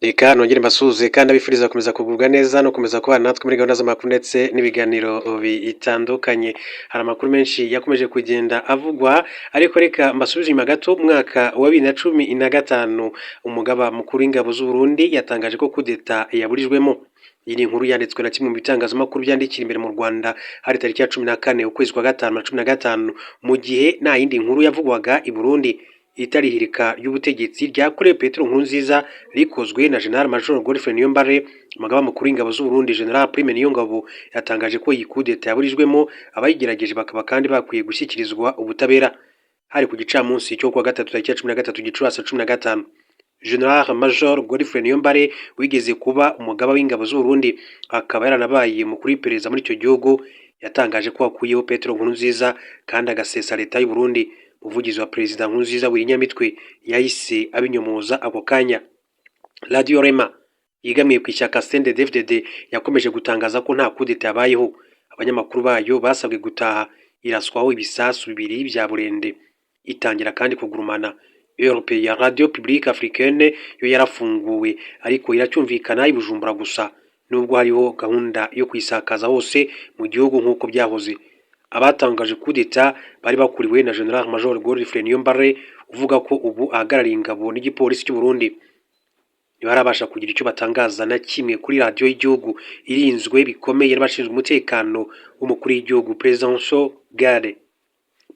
Reka nongere mbasuhuze kandi abifuriza gukomeza kugubwa neza no gukomeza kubana natwe muri gahunda z'amakuru ndetse n'ibiganiro bitandukanye. Hari amakuru menshi yakomeje kugenda avugwa, ariko reka mbasubize inyuma gato. Mu mwaka wa 2015, umugaba mukuru w'ingabo z'u Burundi yatangaje ko kudeta yaburijwemo. Iyi ni inkuru yanditswe na kimwe mu bitangazamakuru byandikira imbere mu Rwanda. Hari tariki ya 14 ukwezi kwa gatanu na 15, mu gihe nta yindi nkuru yavugwaga i Burundi itari ihirika ry'ubutegetsi ryakorewe Petero Nkurunziza rikozwe na General Major Godfrey Niyombare. Umugaba mukuru w'ingabo z'u Burundi, General Prime Niyongabo, yatangaje ko iyi kudeta yaburijwemo, abayigerageje bakaba kandi bakwiye gushyikirizwa ubutabera. Hari ku gicamunsi cyo kuwa gatatu, tariki ya 13 Gicurasi 15. General Major Godfrey Niyombare, wigeze kuba umugaba w'ingabo z'u Burundi akaba yaranabaye umukuru w'iperereza muri icyo gihugu, yatangaje ko akuyeho Petero Nkurunziza kandi agasesa leta y'u Burundi. Umuvugizi wa Perezida Nkurunziza, Willy Nyamitwe, yahise abinyomoza ako kanya. Radio Rema yegamiye ku ishyaka CNDD-FDD yakomeje gutangaza ko nta kudeta yabayeho. Abanyamakuru bayo basabwe gutaha, iraswaho ibisasu bibiri bya burende, itangira kandi kugurumana. RPA, Radio Publique Africaine, yo yarafunguwe ariko iracyumvikana i Bujumbura gusa, nubwo hariho gahunda yo kuyisakaza hose mu gihugu nk'uko byahoze. Abatangaje kudeta bari bakuriwe na General Major Godfrey Niyombare, uvuga ko ubu ahagarariye ingabo n'igipolisi cy'u Burundi. Ntibarabasha kugira icyo batangaza na kimwe kuri radiyo y'igihugu, irinzwe bikomeye n'abashinzwe umutekano w'umukuru w'igihugu, Presidential Guard.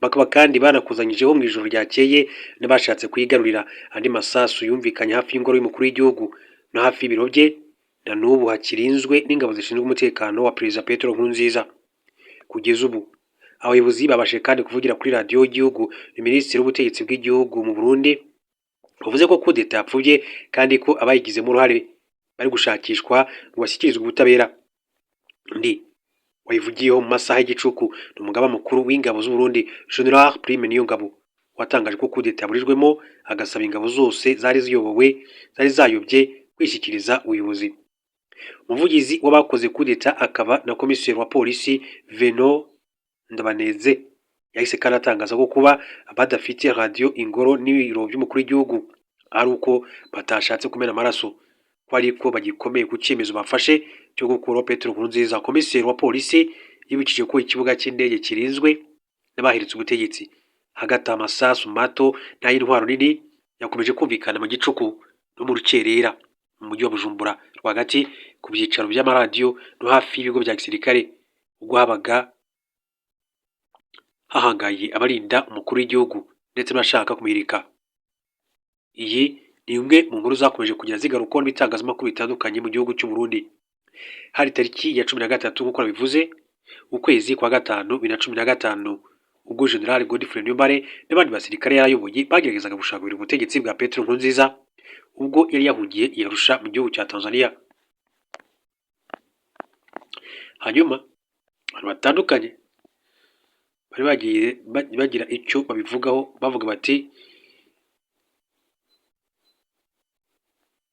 Bakaba kandi banakusanyijeho mu ijoro ryakeye n'abashatse kuyigarurira. Andi masasu yumvikanye hafi y'ingoro y'umukuru w'igihugu no hafi y'ibiro bye, na n'ubu hakirinzwe n'ingabo zishinzwe umutekano wa Perezida Petero Nkurunziza. Kugeza ubu abayobozi babashije kandi kuvugira kuri radiyo y'igihugu ni Minisitiri w'ubutegetsi bw'igihugu mu Burundi, wavuze ko kudeta yapfubye kandi ko abayigizemo uruhare bari gushakishwa ngo bashyikirizwe ubutabera. Undi wayivugiyeho mu masaha y'igicuku ni umugaba mukuru w'ingabo z'u Burundi, General Prime Niyongabo, watangaje ko kudeta yaburijwemo, agasaba ingabo zose zari ziyobowe zari zayobye kwishyikiriza ubuyobozi. Umuvugizi w'abakoze kudeta akaba na komiseri wa polisi, Venant Ndabaneze, yahise kandi atangaza ko kuba badafite radiyo, ingoro n'ibiro by'umukuru w'igihugu ari uko batashatse kumena amaraso, ko ariko bagikomeye ku cyemezo bafashe cyo gukuraho Petero Nkurunziza. Komiseri wa polisi yibukije ko ikibuga cy'indege kirinzwe n'abahiritse ubutegetsi. Hagati amasasu mato n'ay'intwaro nini yakomeje kumvikana mu gicuku no mu rukerera mu mujyi wa Bujumbura rwagati, ku byicaro by'amaradiyo no hafi y'ibigo bya gisirikare, ubwo habaga hahangaye abarinda umukuru w'igihugu ndetse n'abashaka kumuhirika. Iyi ni imwe mu nkuru zakomeje kugenda zigarukwaho n'ibitangazamakuru bitandukanye mu gihugu cy'u Burundi. Hari tariki ya 13, nk'uko nabivuze, ukwezi kwa gatanu 2015, ubwo General Godfrey Niyombare n'abandi basirikare yarayoboye bageragezaga gushakira ubutegetsi bwa Petero Nkurunziza, ubwo yari yahungiye i Arusha mu gihugu cya Tanzania. Hanyuma abantu batandukanye bari bagiye bagira icyo babivugaho, bavuga bati: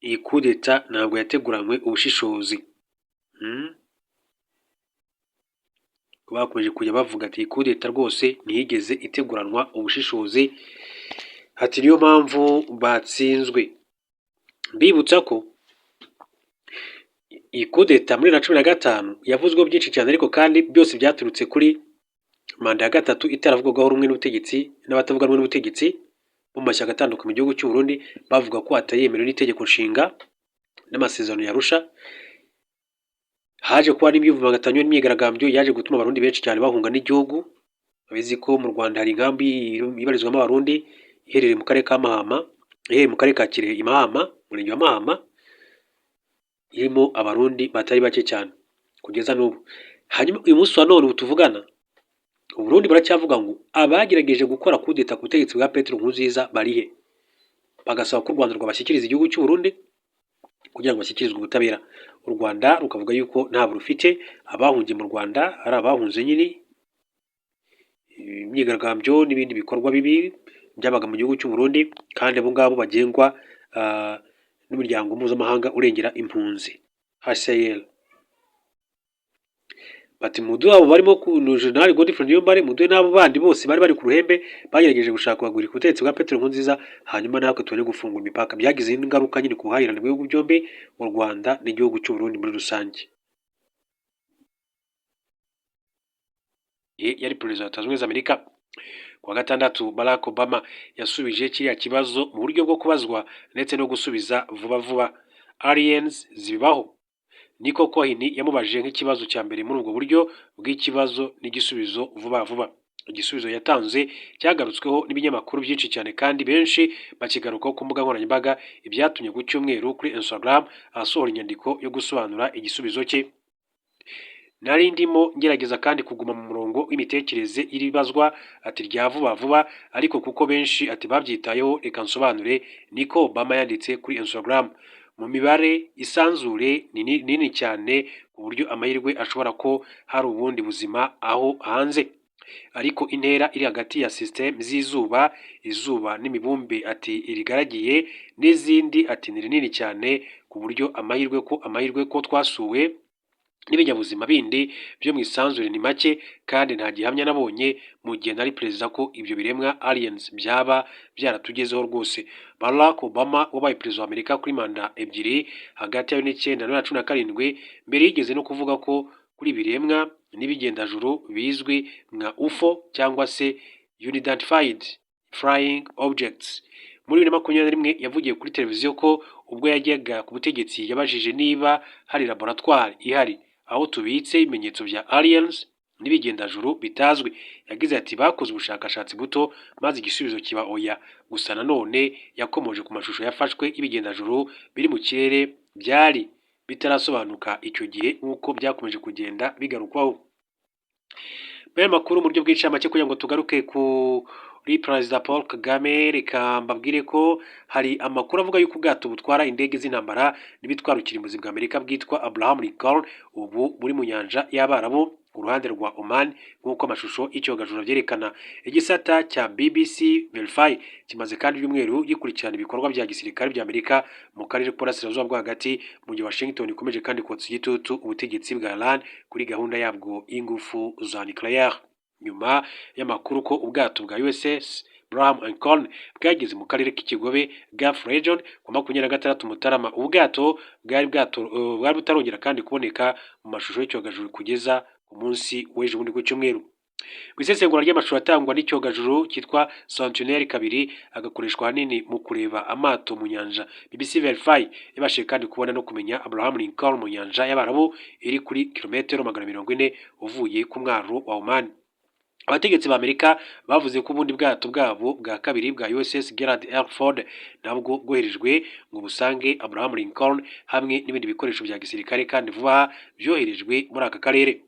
"Iyi kudeta ntabwo yateguranywe ubushishozi." Bakomeje kujya bavuga ati: "Iyi kudeta rwose ntiyigeze iteguranwa ubushishozi," ati: "Niyo mpamvu batsinzwe." Mbibutsa ko iyi kudeta muri 2015 yavuzweho byinshi cyane, ariko kandi byose byaturutse kuri manda ya gatatu itaravugwagaho rumwe n'ubutegetsi n'abatavuga rumwe n'ubutegetsi bo mu mashyaka atandukanye mu gihugu cy'u Burundi, bavuga ko atayemerewe n'itegeko nshinga n'amasezerano ya Arusha. Haje kuba n'imyivumbagatanyo n'imyigaragambyo yaje gutuma Abarundi benshi cyane bahunga n'igihugu. Babizi ko mu Rwanda hari inkambi ibarizwamo Abarundi iherereye mu karere ka Mahama, iherereye mu karere ka Kirehe, i Mahama, umurenge wa Mahama, irimo Abarundi batari bake cyane kugeza n'ubu. Hanyuma uyu munsi wa none, ubu tuvugana, Uburundi buracyavuga ngo abagerageje gukora kudeta ku butegetsi bwa Petero Nkurunziza barihe, bagasaba ko u Rwanda rwabashyikiriza igihugu cy'u Burundi kugira ngo bashyikirizwe ubutabera. U Rwanda rukavuga yuko ntabwo rufite abahungiye mu Rwanda, ari abahunze nyine imyigaragambyo n'ibindi bikorwa bibi byabaga mu gihugu cy'u Burundi, kandi abo ngabo bagengwa n'umuryango mpuzamahanga urengera impunzi, HCR. Bati muduhe abo barimo ku General Godfrey Niyombare, muduhe n'abo bandi bose bari bari ku ruhembe bagerageje gushaka kubagurika ubutegetsi bwa Petero Nkurunziza, hanyuma natwe tubone gufungura imipaka. Byagize ingaruka nyine ku buhahirane bw'ibihugu byombi, u Rwanda n'igihugu cy'u Burundi muri rusange. Yari perezida wa Leta Zunze Ubumwe za Amerika. Ku wa gatandatu, Barack Obama yasubije kiriya kibazo mu buryo bwo kubazwa ndetse no gusubiza vuba vuba. "Aliens zibaho?" Niko Cohen yamubajije nk'ikibazo cya mbere muri ubwo buryo bw'ikibazo n'igisubizo vuba vuba. Igisubizo yatanze cyagarutsweho n'ibinyamakuru byinshi cyane, kandi benshi bakigarukaho ku mbuga nkoranyambaga, ibyatumye ku cyumweru kuri Instagram asohora inyandiko yo gusobanura igisubizo cye. "Nari ndimo ngerageza kandi kuguma mu murongo w'imitekerereze y'ibibazwa," ati, "rya vuba vuba, ariko kuko benshi," ati, "babyitayeho, reka nsobanure," niko Obama yanditse kuri Instagram. "Mu mibare, isanzure ni nini cyane ku buryo amahirwe ashobora ko hari ubundi buzima aho hanze, ariko intera iri hagati ya system z'izuba, izuba n'imibumbe," ati, "irigaragiye n'izindi," ati, "ni rinini cyane ku buryo amahirwe ko twasuwe n'ibinyabuzima bindi byo mu isanzure ni make, kandi nta gihamya nabonye mu gihe nari perezida ko ibyo biremwa, aliens, byaba byaratugezeho rwose." Barack Obama wabaye perezida wa Amerika kuri manda ebyiri hagati ya 2009 na 2017, mbere yigeze no kuvuga ko kuri ibiremwa n'ibigendajuru bizwi nka UFO cyangwa se Unidentified Flying Objects. Muri 2021 yavugiye kuri televiziyo ko ubwo yajyaga ku butegetsi yabajije niba hari laboratwari ihari aho tubitse ibimenyetso bya aliens n'ibigendajuru bitazwi. Yagize ati: "Bakoze ubushakashatsi buto, maze igisubizo kiba oya." Gusa nanone yakomoje ku mashusho yafashwe y'ibigendajuru biri mu kirere byari bitarasobanuka icyo gihe, nk'uko byakomeje kugenda bigarukwaho. Muri makuru mu buryo bw'incamake, kugira ngo tugaruke kuri Perezida Paul Kagame, reka mbabwire ko hari amakuru avuga yuko ubwato butwara indege z'intambara n'ibitwara kirimbuzi bwa Amerika bwitwa Abraham Lincoln ubu buri mu nyanja y'Abarabu ku ruhande rwa Oman, nk'uko amashusho y'icyogajuru byerekana. Igisata cya BBC Verify kimaze kandi ibyumweru gikurikirana ibikorwa bya gisirikare bya Amerika mu karere k'Uburasirazuba bwo hagati, mu gihe Washington ikomeje kandi kotsa igitutu ubutegetsi bwa Iran kuri gahunda yabwo y'ingufu za nucléaire. Nyuma y'amakuru ko ubwato bwa USS Abraham Lincoln bwageze mu karere k'Ikigobe, Gulf Region, ku 26 Mutarama, ubwato bwari butarongera kandi kuboneka mu mashusho y'icyogajuru kugeza ku munsi w'ejo bundi ku cyumweru. Mu isesengura ry'amashusho atangwa n'icyogajuru cyitwa Sentinel 2, agakoreshwa ahanini mu kureba amato mu nyanja, BBC Verify yabashije kandi kubona no kumenya Abraham Lincoln mu nyanja y'Abarabu iri kuri kilometero 440 uvuye ku mwaro wa Oman. Abategetsi ba Amerika bavuze ko ubundi bwato bwabo bwa kabiri bwa USS Gerald R. Ford nabwo bwoherejwe ngo busange Abraham Lincoln hamwe n'ibindi bikoresho bya gisirikare, kandi vuba aha byoherejwe muri aka karere.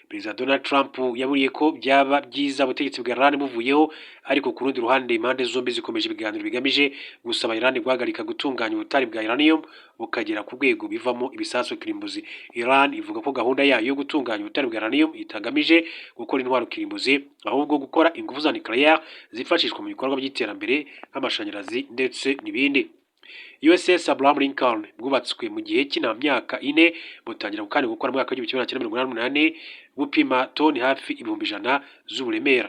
Perezida Donald Trump yaburiye ko byaba byiza ubutegetsi bwa Iran buvuyeho, ariko ku rundi ruhande impande zombi zikomeje ibiganiro bigamije gusaba Iran guhagarika gutunganya ubutare bwa uranium bukagera ku rwego bivamo ibisasu kirimbuzi. Iran ivuga ko gahunda yayo yo gutunganya ubutare bwa uranium itagamije gukora intwaro kirimbuzi, ahubwo gukora ingufu za nucléaire zifashishwa mu bikorwa by'iterambere nk'amashanyarazi ndetse n'ibindi. USS Abraham Lincoln bwubatswe mu gihe cy'imyaka 4, butangira kandi gukora mu mwaka w'1988, bupima toni hafi 100,000 z'uburemere.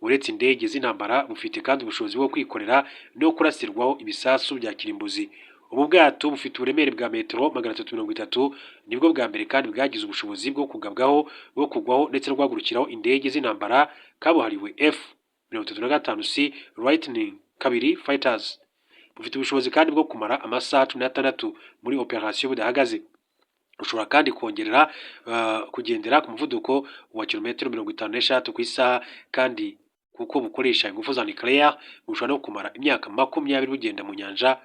Uretse indege z'intambara, bufite kandi ubushobozi bwo kwikorera no kurasirwaho ibisasu bya kirimbuzi. Ubu bwato bufite uburemere bwa metero 330, nibwo bwa mbere kandi bwagize ubushobozi bwo kugabwaho, bwo kugwaho ndetse no guhagurukiraho indege z'intambara kabuhariwe F-35 C Lightning II fighters. Bufite ubushobozi kandi bwo kumara amasaha 16 muri operasiyo budahagaze. Bushobora kandi kongerera kugendera ku muvuduko wa kilometero 56 ku isaha, kandi kuko bukoresha ingufu za nucléaire bushobora no kumara imyaka 20 bugenda mu nyanja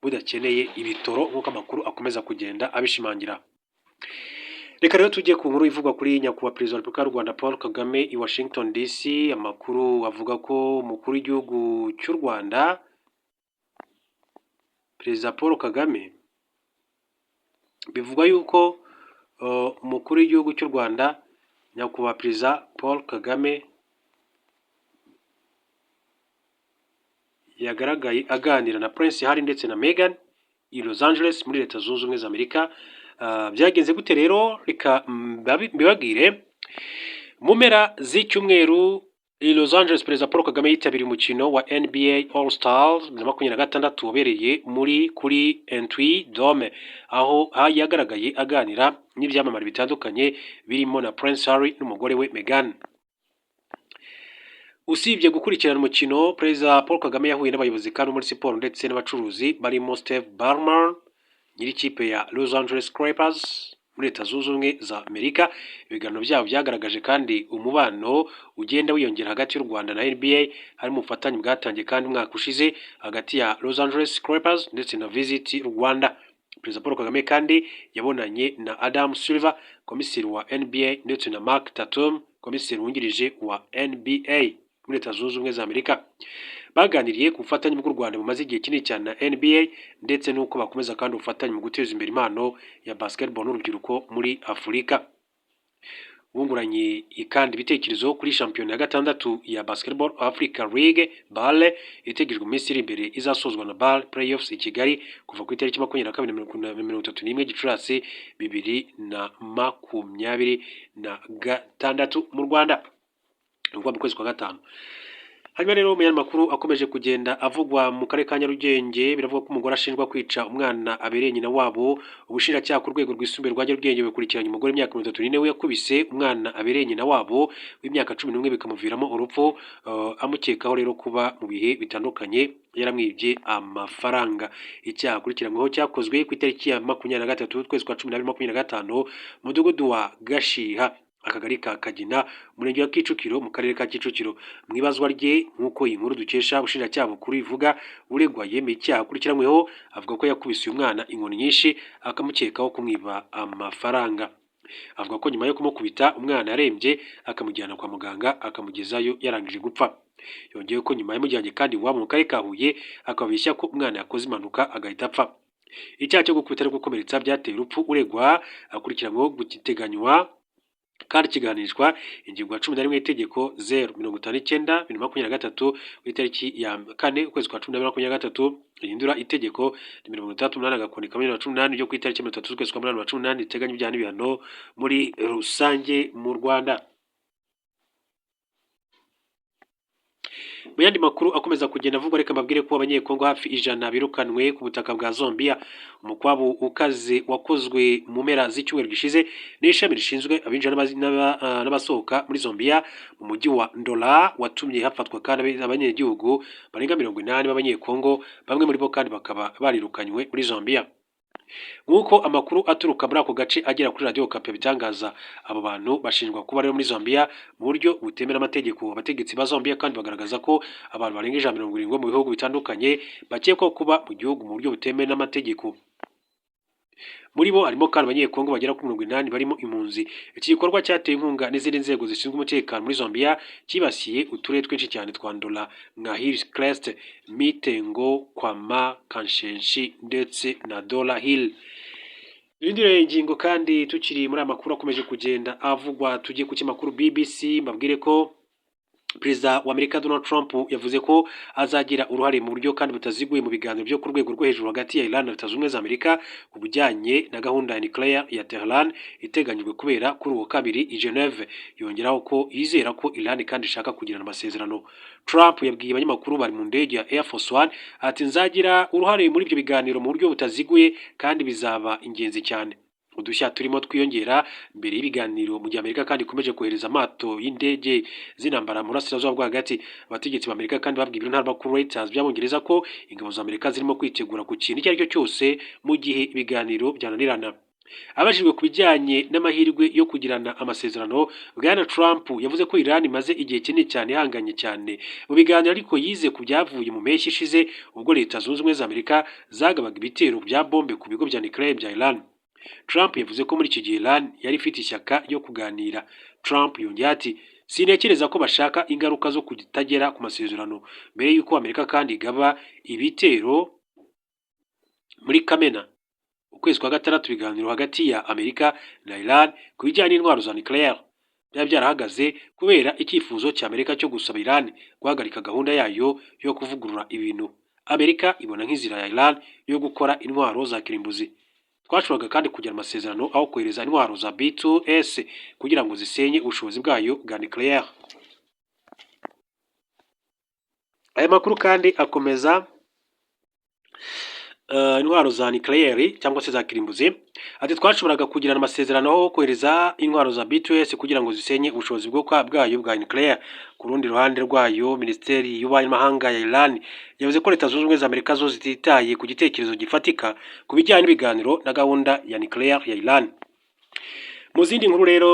budakeneye ibitoro, nk'uko amakuru akomeza kugenda abishimangira. Reka rero tujye ku nkuru ivugwa kuri nyakubahwa Perezida wa Repubulika y'u Rwanda Paul Kagame i Washington DC. Amakuru avuga ko umukuru w'igihugu cy'u Rwanda, Perezida Paul Kagame, bivugwa yuko umukuru w'igihugu cy'u Rwanda, nyakubahwa Perezida Paul Kagame, yagaragaye aganira na Prince Harry ndetse na Meghan i Los Angeles muri Leta Zunze Ubumwe za Amerika. Byagenze gute rero? Reka mbibabwire. Mu mpera z'icyumweru i Los Angeles, Perezida Paul Kagame yitabiriye umukino wa NBA All Stars 2026 wabereye muri kuri Intuit Dome, aho yagaragaye aganira n'ibyamamare bitandukanye birimo na Prince Harry n'umugore we Meghan. Usibye gukurikirana umukino, Perezida Paul Kagame yahuye n'abayobozi kandi muri siporo ndetse n'abacuruzi barimo Steve Ballmer, nyir'ikipe ya Los Angeles Clippers muri Leta Zunze Ubumwe za Amerika. Ibiganiro byabo byagaragaje kandi umubano ugenda wiyongera hagati y'u Rwanda na NBA, harimo ubufatanye bwatangiye kandi umwaka ushize hagati ya Los Angeles Clippers ndetse na Visit Rwanda. Perezida Paul Kagame kandi yabonanye na Adam Silver, komiseri wa NBA, ndetse na Mark Tatum, komiseri wungirije wa NBA muri Leta Zunze Ubumwe za Amerika. Baganiriye ku bufatanye bw'u Rwanda bumaze igihe kinini cyane na NBA, ndetse n'uko bakomeza kandi ubufatanye mu guteza imbere impano ya basketball n'urubyiruko muri Afurika. Bunguranye kandi ibitekerezo kuri shampiyona ya gatandatu ya Basketball Africa League, BAL, itegerejwe mu minsi iri imbere, izasozwa na BAL Playoffs i Kigali kuva ku itariki 22 na 31 Gicurasi 2026 mu Rwanda, ni ukuvuga mu kwezi kwa gatanu. Hanyuma rero, mu yandi makuru akomeje kugenda avugwa mu karere ka Nyarugenge, biravuga ko umugore ashinjwa kwica umwana abereye nyina wabo. Ubushinjacyaha ku rwego rwisumbuye rwa Nyarugenge bukurikiranye umugore w'imyaka 34 we yakubise umwana abereye nyina wabo w'imyaka 11 bikamuviramo urupfu, amukekaho rero kuba mu bihe bitandukanye yaramwibye amafaranga. Icyaha akurikiranyweho cyakozwe ku itariki ya 23 ukwezi kwa 12 25, mu mudugudu wa Gashiha, akagari ka Kagina, umurenge wa Kicukiro, mu karere ka Kicukiro. Mu ibazwa rye, nk'uko iyi nkuru dukesha ubushinjacyaha bukuru ivuga, uregwa yemeye icyaha akurikiranyweho, avuga ko yakubise uyu mwana inkoni nyinshi akamukekaho kumwiba amafaranga. Avuga ko nyuma yo kumukubita umwana yarembye, akamujyana kwa muganga, akamugezayo yarangije gupfa. Yongeyeho ko nyuma yamujyanye kandi iwabo mu karere ka Huye, akababeshya ko umwana yakoze impanuka agahita apfa. Icyaha cyo gukubita no gukomeretsa byateye urupfu uregwa akurikiranyweho giteganywa kandi kigahanishwa ingingo ya 11 y'itegeko 059/2023 ku itariki ya 4 ukwezi kwa 12 23, rihindura itegeko nimero 68/2018 ryo ku itariki 30 z'ukwezi kwa munani wa 18, riteganya ibyaha n'ibihano muri rusange mu Rwanda. Mu yandi makuru akomeza kugenda avugwa, reka mbabwire ko Abanyekongo hafi 100 birukanwe ku butaka bwa Zambia. Umukwabu ukaze wakozwe mu mpera z'icyumweru gishize n'ishami rishinzwe abinjira n'abasohoka muri Zambia mu mujyi wa Ndola, watumye hafatwa kandi abanyegihugu barenga 80 b'Abanyekongo, bamwe muri bo kandi bakaba barirukanywe muri Zambia. Nk'uko amakuru aturuka muri ako gace agera kuri Radiyo Okapi abitangaza, abo bantu bashinjwa kuba rero muri Zambia mu buryo butemewe n'amategeko. Abategetsi ba Zambia kandi bagaragaza ko abantu barenga 170 mu bihugu bitandukanye bakekwaho kuba mu gihugu mu buryo butemewe n'amategeko. Muri bo harimo kandi Abanyekongo bagera kuri 80 barimo impunzi. Iki gikorwa cyatewe inkunga n'izindi nzego zishinzwe umutekano muri Zambia, cyibasiye uturere twinshi cyane twa Ndola nka Hillcrest, Mitengo, Kwama, Kanshenshi ndetse na Dola Hill. Iyindi ngingo kandi tukiri muri aya makuru akomeje kugenda avugwa, tugiye ku kinyamakuru BBC, mbabwire ko Perezida wa Amerika Donald Trump yavuze ko azagira uruhare mu buryo kandi butaziguye mu biganiro byo ku rwego rwo hejuru hagati ya Iran na Leta Zunze Ubumwe za Amerika ku bijyanye na gahunda ya nuclear ya Tehran, iteganyijwe kubera kuri uwo kabiri i Geneve. Yongeraho ko yizera ko Iran kandi ishaka kugirana amasezerano. Trump yabwiye abanyamakuru bari mu ndege ya Air Force One ati: "Nzagira uruhare muri ibyo biganiro mu buryo butaziguye kandi bizaba ingenzi cyane." Udushya turimo twiyongera mbere y'ibiganiro mu gihe Amerika kandi ikomeje kohereza amato y'indege z'intambara mu burasirazuba bwo hagati. Abategetsi ba Amerika kandi babwiye ibiro ntaramakuru Reuters by'Abongereza ko ingabo za Amerika zirimo kwitegura ku kintu icyo ari cyo cyose mu gihe ibiganiro byananirana. Abajijwe ku bijyanye n'amahirwe yo kugirana amasezerano, Bwana Trump yavuze ko Iran imaze igihe kinini cyane ihanganye cyane mu biganiro, ariko yize ku byavuye mu mpeshyi ishize ubwo Leta Zunze Ubumwe za Amerika zagabaga ibitero bya bombe ku bigo bya nucléaire bya Iran. Trump yavuze ko muri icyo gihe Iran yari ifite ishyaka ryo kuganira. Trump yongeye ati: "Sintekereza ko bashaka ingaruka zo kutagera ku masezerano." Mbere y'uko Amerika kandi igaba ibitero muri Kamena, ukwezi kwa gatandatu, ibiganiro hagati ya Amerika na Iran ku bijyanye n'intwaro za nucléaire byari byarahagaze kubera icyifuzo cya Amerika cyo gusaba Iran guhagarika gahunda yayo yo kuvugurura ibintu Amerika ibona nk'inzira ya Iran yo gukora intwaro za kirimbuzi. Twashoboraga kandi kugira amasezerano aho kohereza intwaro za B2S kugira ngo zisenye ubushobozi bwayo bwa nucléaire. Aya makuru kandi akomeza intwaro za nucléaire cyangwa se za kirimbuzi. Ati twashoboraga kugirana amasezerano aho kohereza intwaro za B2S kugira ngo zisenye ubushobozi bwayo bwa nucléaire. Ku rundi ruhande rwayo, Minisiteri y'Ububanyi n'Amahanga ya Iran yavuze ko Leta Zunze Ubumwe za Amerika zo zititaye ku gitekerezo gifatika ku bijyanye n'ibiganiro na gahunda ya nucléaire ya Iran. Mu zindi nkuru rero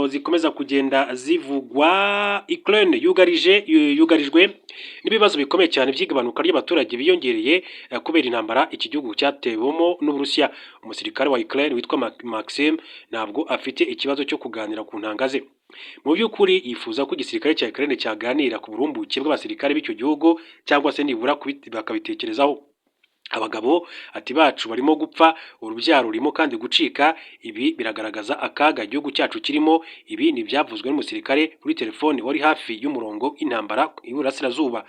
zikomeza kugenda zivugwa, Ukraine yugarijwe n'ibibazo bikomeye cyane by'igabanuka ry'abaturage biyongereye kubera intambara iki gihugu cyatewemo n'Uburusiya. Umusirikare wa Ukraine witwa Maxim ntabwo afite ikibazo cyo kuganira ku ntanga ze. Mu by'ukuri yifuza ko igisirikare cya Ukraine cyaganira ku burumbuke bw'abasirikare b'icyo gihugu, cyangwa se nibura bakabitekerezaho. Abagabo, ati, bacu barimo gupfa, urubyaro rurimo kandi gucika, ibi biragaragaza akaga igihugu cyacu kirimo. Ibi ni ibyavuzwe n'umusirikare kuri telefone wari hafi y'umurongo w'intambara y'Iburasirazuba.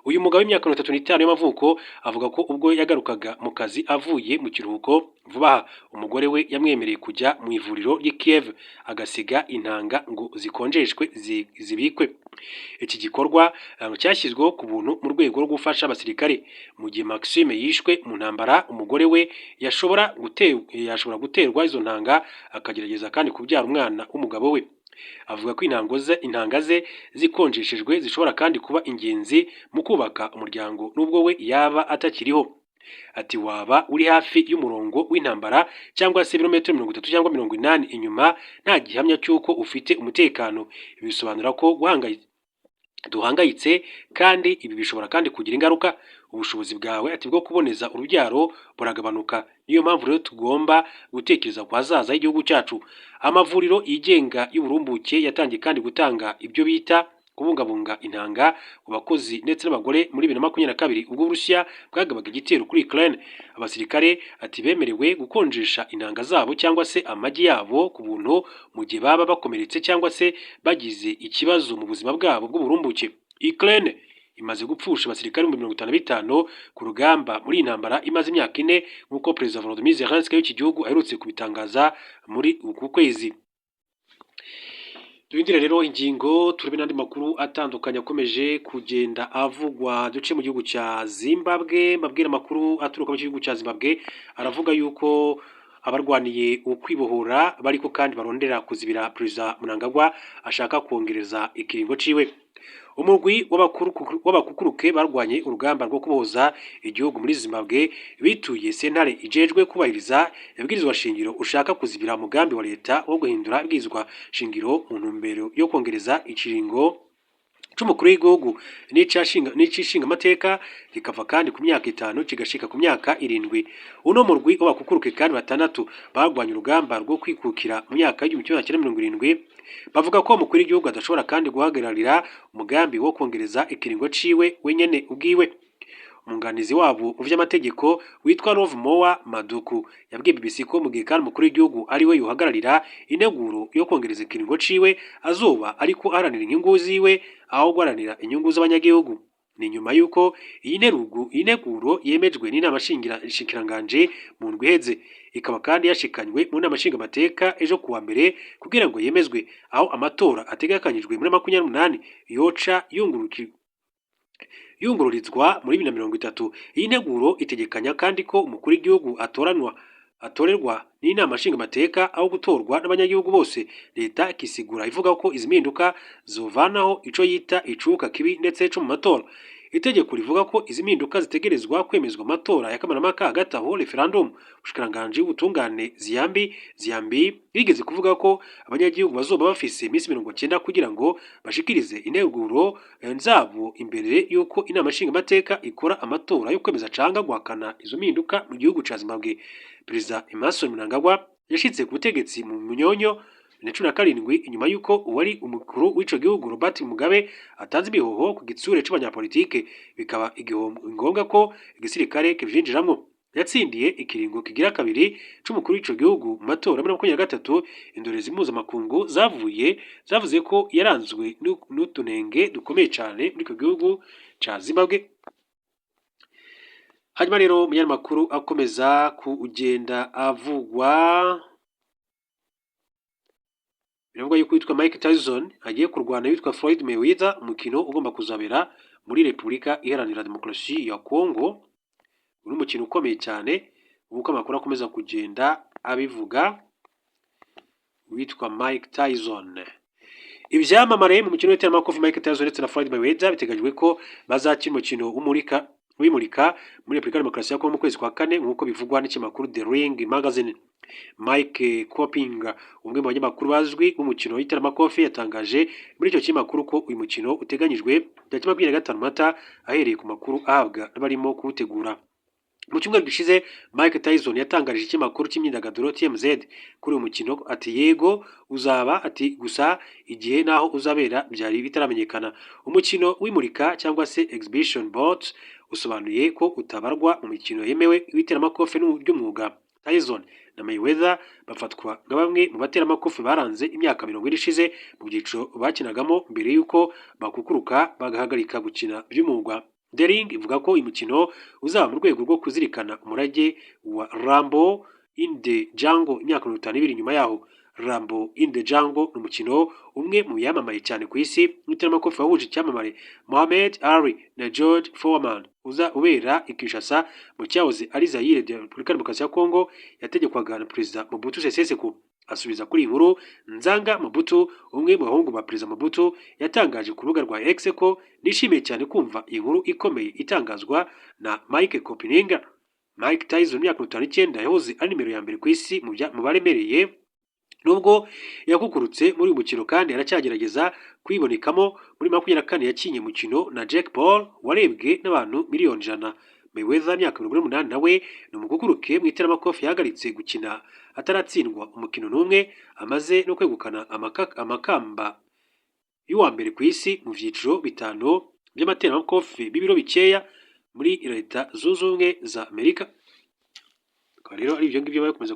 Uyu mugabo w'imyaka 35 y'amavuko avuga ko ubwo yagarukaga mu kazi avuye mu kiruhuko vuba aha, umugore we yamwemereye kujya mu ivuriro ry'i Kiev agasiga intanga ngo zikonjeshwe zibikwe. Iki gikorwa cyashyizweho ku buntu mu rwego rwo gufasha abasirikare. Mu gihe Maxime yishwe mu ntambara, umugore we yashobora guterwa izo ntanga akagerageza kandi kubyara umwana w'umugabo we. Avuga ko intanga ze zikonjeshejwe zishobora kandi kuba ingenzi mu kubaka umuryango nubwo we yaba atakiriho. Ati waba uri hafi y'umurongo w'intambara cyangwa se ibirometero 30 cyangwa 80 inyuma, nta gihamya cy'uko ufite umutekano. Ibi bisobanura ko duhangayitse, kandi ibi bishobora kandi kugira ingaruka. Ubushobozi bwawe, ati, bwo kuboneza urubyaro buragabanuka. Niyo mpamvu rero tugomba gutekereza ku hazaza h'igihugu cyacu. Amavuriro yigenga y'uburumbuke yatangiye kandi gutanga ibyo bita kubungabunga intanga ku bakozi ndetse n'abagore muri 2022, ubwo Uburusiya bwagabaga igitero kuri Ukraine. Abasirikare, ati, bemerewe gukonjesha intanga zabo cyangwa se amagi yabo ku buntu mu gihe baba bakomeretse cyangwa se bagize ikibazo mu buzima bwabo bw'uburumbuke. Ukraine imaze gupfusha abasirikare 55,000 ku rugamba muri iyi ntambara imaze imyaka 4, nk'uko Perezida Volodymyr Zelensky w'iki gihugu aherutse kubitangaza muri uku kwezi. Duhindure rero ingingo, turebe n'andi makuru atandukanye akomeje kugenda avugwa. Duce mu gihugu cya Zimbabwe, mbabwira amakuru aturuka mu gihugu cya Zimbabwe aravuga yuko abarwaniye ukwibohora bariko kandi barondera kuzibira Perezida Mnangagwa ashaka kongereza ikiringo ciwe. Umugwi w'abakukuruke barwanye urugamba rwo kubohoza igihugu muri Zimbabwe bituye sentare ijejwe kubahiriza ibwirizwa shingiro ushaka kuzibira umugambi wa leta wo guhindura ibwirizwa shingiro mu ntumbero yo kongereza ikiringo c'umukuru w'igihugu n'icishinga amateka, kikava kandi ku myaka 5 kigashika ku myaka 7. Uno murwi w'abakukuruke kandi batandatu barwanye urugamba rwo kwikukira mu myaka y'1970 bavuga ko umukuru w'igihugu adashobora kandi guhagararira umugambi wo kongereza ikiringo ciwe wenyene ubwiwe. Umwunganizi wabo mu vy'amategeko witwa Lovemore Madhuku yabwiye BBC ko mu gihe kandi umukuru w'igihugu ari we yohagararira integuro yo kongereza ikiringo ciwe, azoba ariko aharanira inyungu ziwe aho guharanira inyungu z'abanyagihugu. Ni nyuma y'uko iyi nteguro yemejwe n'inama nshikiranganji mu ndwi iheze, ikaba kandi yashikanywe mu nama nshingamateka ejo kuwa mbere kugira ngo yemezwe, aho amatora ategekanyijwe muri 28 yoca yungururizwa muri 2030. Iyi nteguro itegekanya kandi ko umukuru w'igihugu atoranwa atorerwa n'inama nshingamateka aho gutorwa n'abanyagihugu bose. Leta ikisigura ivuga ko izi mpinduka zovanaho ico yita icuka kibi ndetse co mu matora. Itegeko rivuga ko izi mpinduka zitegerezwa kwemezwa amatora ya kamarampaka, hagati aho referendum. Ubushikiranganji bw'ubutungane Ziyambi Ziyambi yigeze kuvuga ko abanyagihugu bazoba bafise iminsi 90 kugira ngo bashikirize integuro zabo imbere y'uko inama nshingamateka ikora amatora yo kwemeza canga guhakana izo mpinduka mu gihugu ca Zimbabwe. Perezida Emmerson Mnangagwa yashitse ku butegetsi mu munyonyo 2017, inyuma y'uko uwari umukuru w'ico gihugu Robert Mugabe atanze imihoho ku gitsure c'abanyapolitike, bikaba ngombwa ko igisirikare kivyinjiramwo. Yatsindiye ikiringo kigira kabiri c'umukuru w'ico gihugu mu matora muri 23. Indorerezi mpuzamakungu zavuze ko yaranzwe n'utunenge dukomeye cane muri ico gihugu ca Zimbabwe. Hanyuma rero mu yandi makuru akomeza kugenda avugwa, biravugwa yuko uwitwa Mike Tyson agiye kurwana witwa Floyd Mayweather, umukino ugomba kuzabera muri Repubulika Iharanira Demokarasi ya Congo. Uyu ni umukino ukomeye cyane nk'uko amakuru akomeza kugenda abivuga. Witwa Mike Tyson, ibyamamare mu mukino w'iteramakofe Mike Tyson ndetse na Floyd Mayweather biteganyijwe ko bazakina umukino w'umurika wimurika muri Repubulika ya Demokarasi ya Kongo mu kwezi kwa kane, nk'uko bivugwa n'ikinyamakuru The Ring Magazine. Mike Coppinger, umwe mu banyamakuru bazwi b'umukino w'iteramakofe, yatangaje muri icyo kinyamakuru ko uyu mukino uteganyijwe tariki 25 Mata, ahereye ku makuru ahabwa n'abarimo kuwutegura. Mu cyumweru gishize, Mike Tyson yatangarije ikinyamakuru cy'imyidagaduro TMZ kuri uyu mukino ati: "Yego, uzaba," ati gusa igihe n'aho uzabera byari bitaramenyekana. Umukino w'imurika cyangwa se exhibition bout usobanuye ko utabarwa mu mikino yemewe w'iteramakofe ry'umwuga. Tyson na Mayweather bafatwa nka bamwe mu bateramakofe baranze imyaka 40 ishize mu byiciro bakinagamo mbere y'uko bakukuruka bagahagarika gukina by'umwuga. The Ring ivuga ko uyu mukino uzaba mu rwego rwo kuzirikana umurage wa Rumble in the Jungle imyaka 52 nyuma yaho. Rumble in the Jungle ni umukino umwe mu yamamaye cyane ku isi w'iteramakofe wahuje icyamamare Muhammad Ali na George Foreman, uza ubera i Kinshasa mu cyahoze ari Zaire de Repubulika Demokarasi ya Kongo yategekwaga na Perezida Mobutu Sese Seko. Asubiza kuri iyi nkuru, Nzanga Mobutu, umwe mu bahungu ba Perezida Mobutu, yatangaje ku rubuga rwa X ko nishimiye cyane kumva iyi nkuru ikomeye itangazwa na Mike Coppinger. Mike Tyson, imyaka 59, yahoze ari nimero ya mbere ku isi mu baremereye. Nubwo yakukurutse muri uyu mukino kandi aracyagerageza kwibonekamo. Muri 24 yakinye umukino na Jake Paul warebwe n'abantu miliyoni 100. Mayweather, imyaka 48, nawe ni umukukuruke mu iteramakofe, yahagaritse gukina ataratsindwa umukino n'umwe, amaze no kwegukana amakamba y'uwa mbere ku isi mu byiciro bitanu by'amateramakofe b'ibiro bikeya muri Leta Zunze Ubumwe za Amerika. Akaba rero ari ibyo ngibyo bari gukomeza.